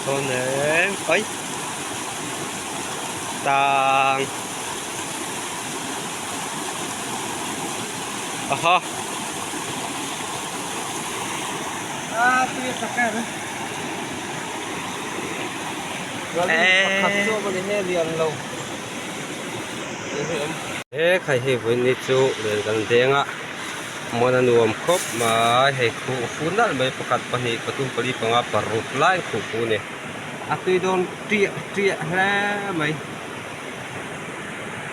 Dawn em oi tang aha he khai hei vawiin ni chu len kan deng a muan a nuam khawp mai hei khuh fu nalh mai pakhat pahnih pathum pali panga paruk lai khuh fu a ni a tui dawn tiah tiah hle mai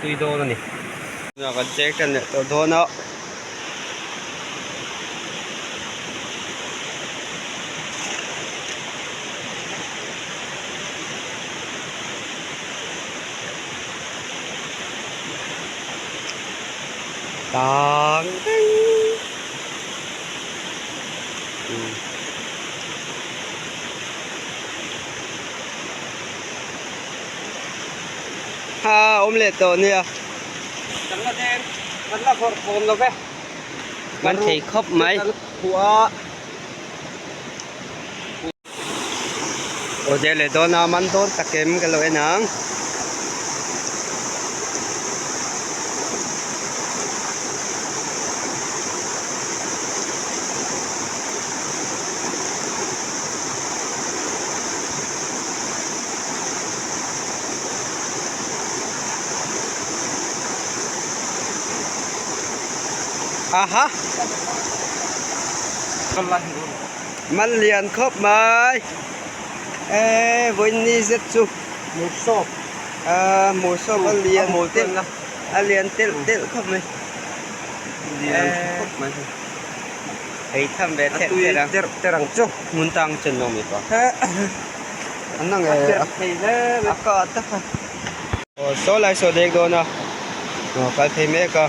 tui dawn a ni. Kan cheng tan leh tawh dawn a. Tang ding Ha awm leh tawh nia. Kan la deng kan la vawrh khawm lo ve. Man thei khawp mai. Khua. Aw der leh dawn a man dawn tak em ka lo en ang. Aha Man lian khawp mai e vawiin ni zet chu Mursawp a Mursawp a lian telh a lian telh telh khawp mai lian khawp mai ei tham ve thelh thelh ang terh terh ang chu hmun tang chen lo mi pa an na nge a ka tak a aw saw lai saw dek dawn a aw kal phei mek a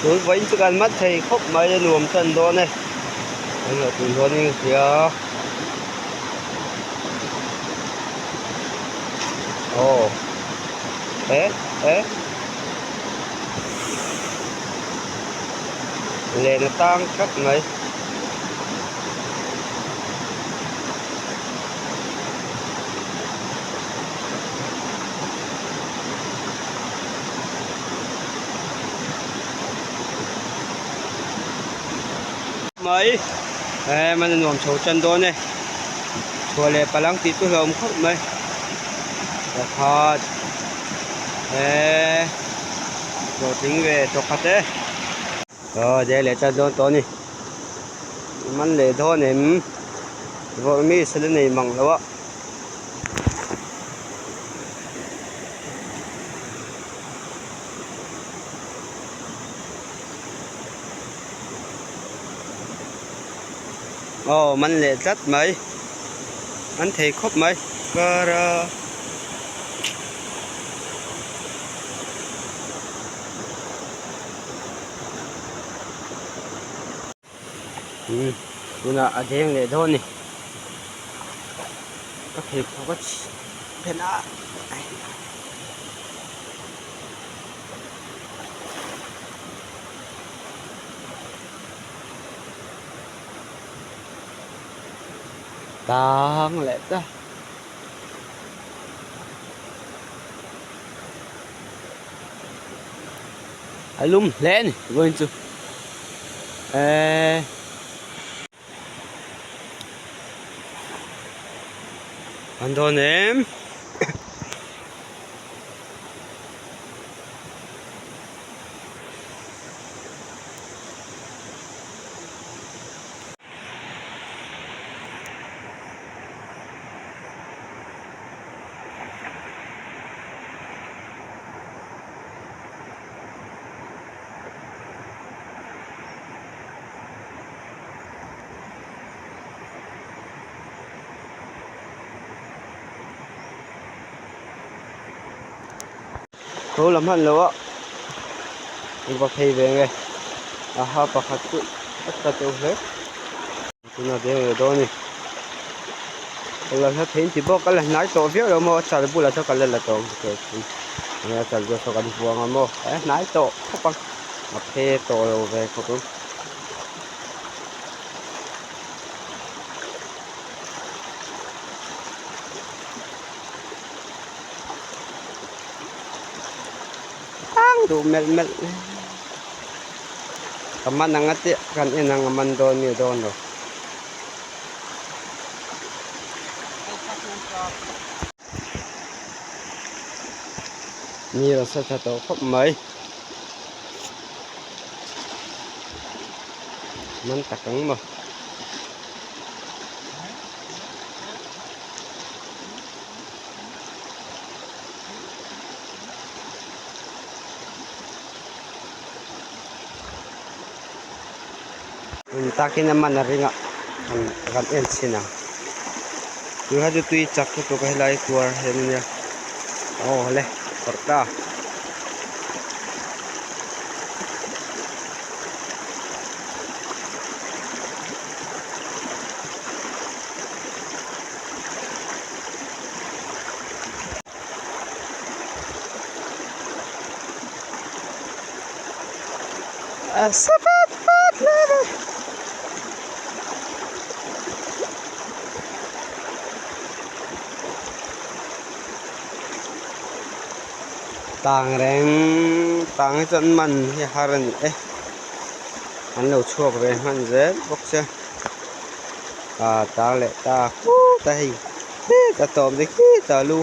tun vawiin chu kan mat thei khawp mai a nuam tan dawn e engah tun dawn in ka hria aw eh eh. Len a tang tlat mai. Mai e man a nuam chho tan dawn e chhuah leh palang tih chu hlauhawm khawp mai pakhat e hlawhtling ve tawkhat e aw deh leh chat dawn tawh a ni man leh dawn em vawrh mi sal a nei mang lo a. Aw man leh tlat mai an thei khawp mai kara. Tunah a deng leh dawn a ni ka pheikhawk a phen a. Tang leh ta. A lum hle a ni vawiin chu eee an dawn em. Tho la hman lo a va phei ve nge aha pakhat chu a tla teuh hle tuna deng leh dawn a ni ka la hla thei inti bawk a la hnai tawh viau lo maw a chal bulah chuan ka la la tawh ang enge a chal chu saw kan vuang a maw a hnai tawh khawp ang a phe tawh lo ve khawp ang. duh melh melh ka man ang a tia kan en ang a man dawn nge dawn lo. Ni rawn sa tha tawh khawp mai. Man tak ang maw. Takin a man a ring a kan en chhin ang tunah chu tui chak lutuk a helai kuar hian ania aw le kawrh ta. A sa pat pat hle mai. Tang reng tang hi chuan man hi har a ni e an lo chhuak ve hman zel bawk sia a tang leh ta khut a hei khit a tawp ni khit a lu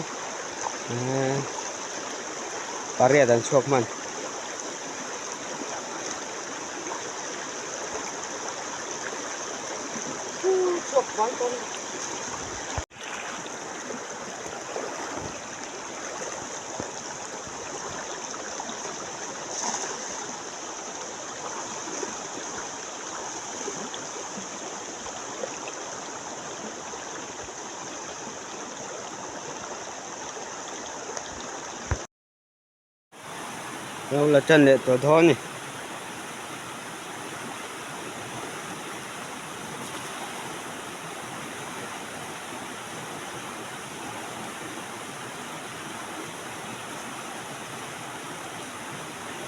pariat an chhuak hman. Lo la tan leh tawh dawn a ni.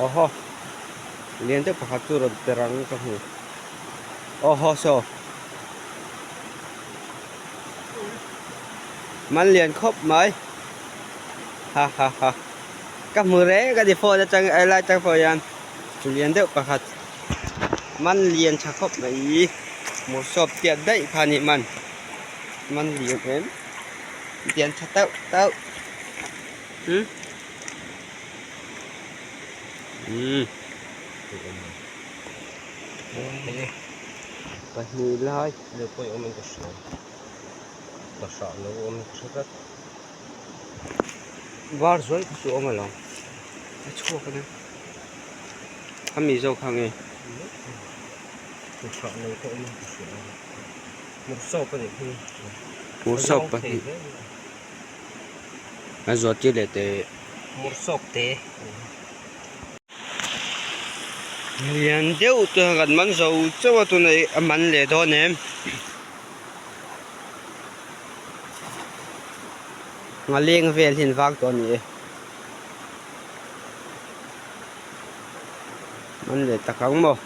Aw haw lian deuh pakhat chu rawn per ang ka hmu aw haw saw man lian khawp mai ha ha ha ka hmu reng a ni phone atang helai atang pawh hian lian deuh pakhat man lian tha khawp mai hmuhsawp tiat daih kha a ni man man lian em lian tha teuh teuh umm umm pahnih lai var zual kha chu a awm alawm a chhuak a nia a mi zawk kha nge hmuhsawp pahnih a zuah tir leh teh lian deuh te kan man zo chauh a tunah ih a man leh dawn em. Nga leng vel hi an vak tawh a ni e. Man leh tak ang maw?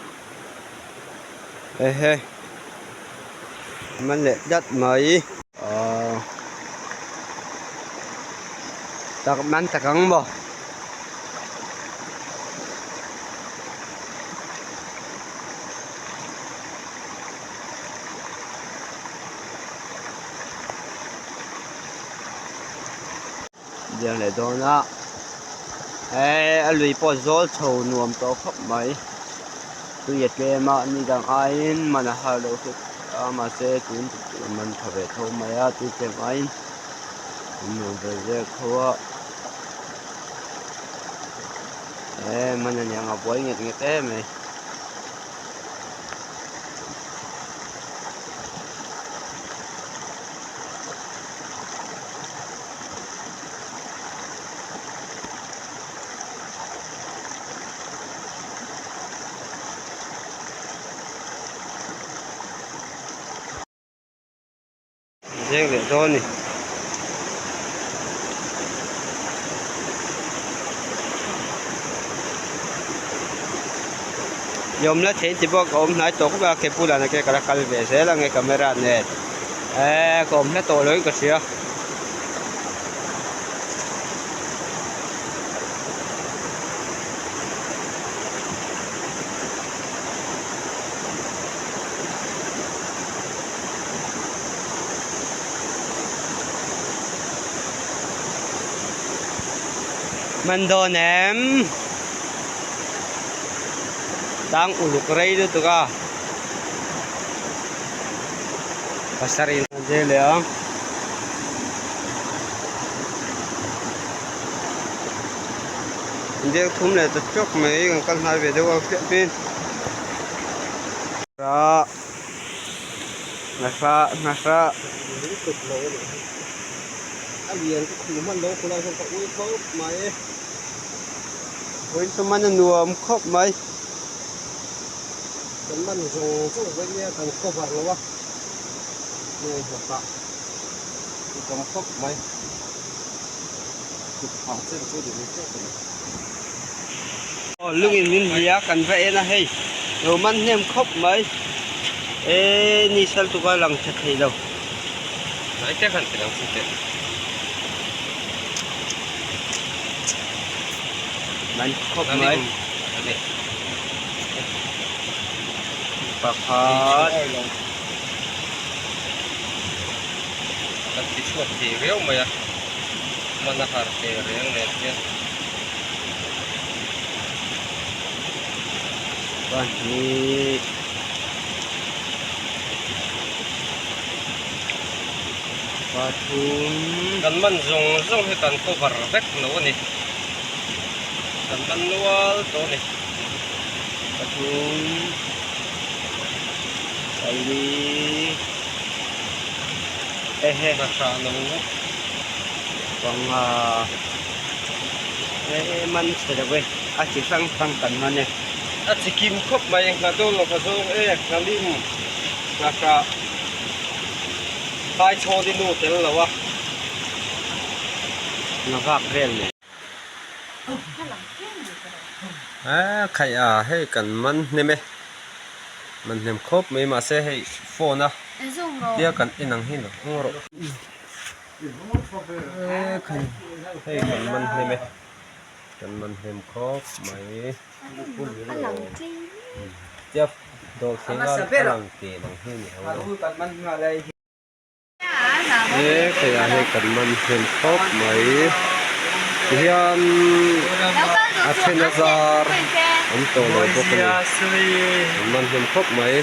Ehe. Man leh dat mai. Aaa. Tak man tak ang maw? Biang leh dawn a eh a lui pawh zawl chho nuam tawh khawp mai tui a tlem a ni dang aiin man a har deuh hlek a mahse tun chu a man tha ve tho mai a tui tlem aiin a nuam ve zel tho a eh man a niang a buai nget nget em mai. Zeng leh dawn a ni. Lawm la thei ti bawk a awm hnai tawh khawp a ke bulah na ke ka la kal ve zel ang e camera nen eee ka awm hla tawh lo in ka hria. Man dawn em? Tang uluk rei lutuk a. Pasarih a zir leh a. Dek thum leh ta chawk mai kan kal hnai ve deuh a hriat in. Ra Nasa nasa. A lian ka khuh hman lo khulai hian ka ui khawp mai. Vawiin chu man a nuam khawp mai. Kan man zawng zawng vawiin nia kan cover lo a, hei hlawkah i tam khawp mai. Kut phah chen chu ni ve teuh a ni. Aw lungin min hlia kan va en a hei lo man hnem khawp mai e ni sal tuka lang tha thei lo. Hnai te khan ti lang chu teh. Man khawp mai. Pakhat. Kan ti chhuak thei riau mai a man a har thei reng nen hian. Pahnih. Pathum. Kan man zawng zawng hi kan cover vek lo a ni. Kan man nual tawh a ni. Pathum. Pali. Ehe. Hna lo. Panga. E man chhe lo e. A chi hrang hrang kan man e. A chi kim khawp mai hna dawn lo kha zawng e hna lim hna hrah phai chhawn i nu tel lo a. Hna vak vel nen. A khaih a hei kan man hnem e man hnem khawp mai mahse hei phone a tia kan en ang hi lo awng rawh hei kan man hnem e. Kan man hnem khawp mai. Tia dawr thleng a lang teh ang hi ni ho a. He keiah hei kan man hnem khawp mai. Tihian a then a zar awm tawh lo bawk a ni. Kan man hnem khawp mai.